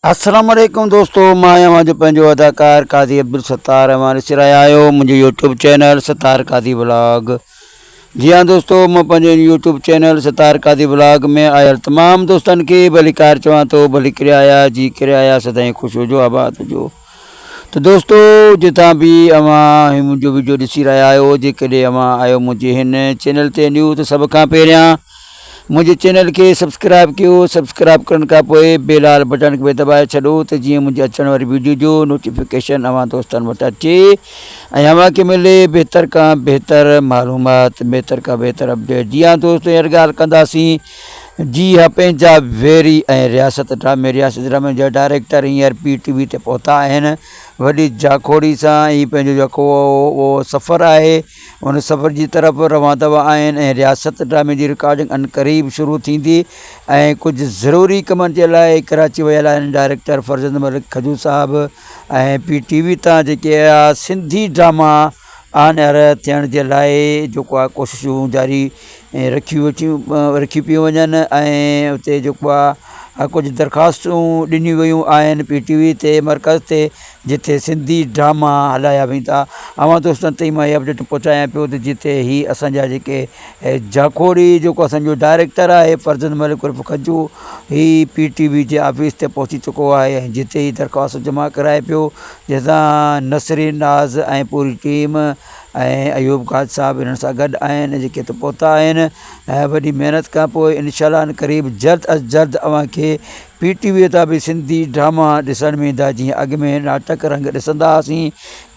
السلام عليڪم دوستو مان آهيان اوهان جو پنهنجو اداڪار قاضي عبدالستار اوهان ڏسي رهيا آهيو منهنجو YouTube channel Sattar Qazi vlog جي ها دوستو مان پنهنجي YouTube channel Sattar Qazi vlog ۾ آيل تمام دوستن کي ڀليڪار چوان ٿو ڀلي ڪري آيا جي ڪري آيا سدائين خوش هجو آباد هجو ته دوستو جتان به اوهان هي منهنجو ويڊيو ڏسي رهيا آهيو جيڪڏهن اوهان آيو منهنجي هن چينل تي نيو ته سڀ کان پهريان منهنجي چينل کي سبسڪرائب ڪيو سبسڪرائب ڪرڻ کان پوء بيل آل بٽڻ کي به دٻائي ڇڏو ته جيئن منهنجي اچڻ واري ويڊيو جو نوٽيفڪيشن اوهان دوستن وٽ اچي ۽ اوهان کي ملي بهتر کان بهتر معلومات بهتر کان بهتر اپڊيٽ جي ها دوستو هينئر ڳالهه ڪنداسين جي ها پنهنجا ويري ۽ رياست ڊرامي رياست ڊرامي جا ڊائريڪٽر هينئر پي ٽي وي تي پهتا آهن وڏي جاکوڙي سان هي پنهنجو جيڪو سفر آهي ان سفر جي طرف روان دوان آهن ۽ رياست ڊرامي جي رڪارڊنگ عنقريب شروع ٿيندي ۽ ڪجهه ضروري ڪمن جي لاء ڪراچي ويل آهن ڊائريڪٽر فرزند ملڪ کجو صاحب ۽ پي ٽي وي تان جيڪي سنڌي ڊراما آن ايئر ٿيڻ جي لاء جيڪو آهي ڪوششون جاري رکيون ويٺيون رکيون پيون وڃن ۽ اتي جيڪو آهي ڪجهه درخواستون ڏنيون ويون آهن پي ٽي وي تي مرڪز تي جتي سنڌي ڊراما هلايا ويندا اوهان دوستن تائين مان هي اپڊيٽ پهچايان پيو ته جتي هي اسان جا جيڪي جاکوڙي جيڪو اسان جو ڊائريڪٽر آهي فرزند ملڪ عرف کجو هي پي ٽي وي جي آفيس تي پهچي چڪو آهي ۽ جتي هي درخواست جمع ڪرائي پيو جنهن سان نسرين ناز ۽ پوري ٽيم ۽ ايوب گاج صاحب هنن سان گڏ آهن جيڪي هتي پهتا آهن ۽ وڏي محنت کان پوء انشاء الله قريب جلد از جلد اوهان کي پي ٽي وي تان به سنڌي ڊراما ڏسڻ ۾ ايندا جيئن اڳ ۾ ناٽڪ رنگ ڏسندا هئاسين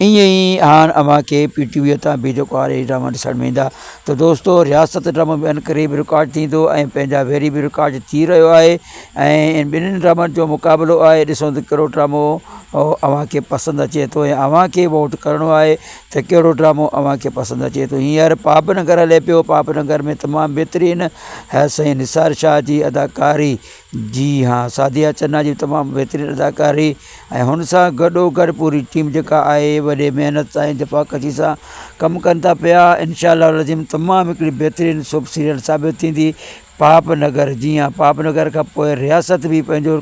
ائين ئي هاڻ اوهان کي پي ٽي وي تان به جيڪو آهي ڊراما ڏسڻ ۾ ايندا ته دوستو رياست ڊرامو به عنقريب رڪارڊ ٿيندو ۽ پنهنجا ويري به رڪارڊ ٿي رهيو آهي ۽ ان ٻنهين ڊرامن جو مقابلو آهي ڏسون ته ڪهڙو ڊرامو اوهان کي پسند اچي ٿو ۽ اوهان کي ووٽ ڪرڻو آهي ته ڪهڙو ڊرامو اوهان کي پسند اچي ٿو هينئر پاپ نگر هلي پيو پاپ نگر ۾ تمام بهترين سائين نثار شاهه جي اداڪاري جي ها سعديه چنا جي تمام بهترين اداڪاري ۽ هن سان گڏو گڏ پوري ٽيم جيڪا آهي وڏي محنت سان ۽ جفاڪشي سان ڪم ڪن ٿا پيا انشاء الله العظيم تمام هڪڙي بهترين سوپ سيريل ثابت ٿيندي پاپ نگر جي ها پاپ نگر کان پوء رياست به پنهنجو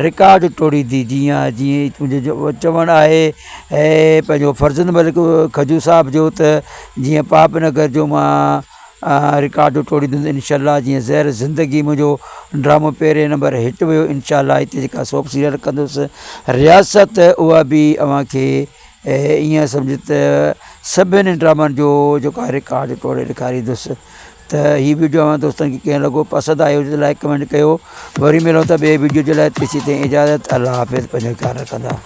رڪارڊ ٽوڙيندي جي ها جيئن منهنجو چوڻ آهي پنهنجو فرزند ملڪ کجو صاحب جو ته جيئن پاپ نگر جو مان رڪارڊ ٽوڙيندس انشاء الله جيئن زهر زندگي منهنجو ڊرامو پهرين نمبر هٽ ويو انشاء الله هتي جيڪا سوپ سيريل ڪندس رياست اها به اوهان کي ائين سمجھ ته سڀني ڊرامن جو جيڪو آهي رڪارڊ ٽوڙي ڏيکاريندس ته هي ويڊيو اوهان دوستن کي ڪيئن لڳو پسند آيو هجي ته لائڪ ڪمينٽ ڪيو وري ملون ٿا ٻئي ويڊيو جي لاء تيسين تائين اجازت الله حافظ پنهنجو خيال رکندا.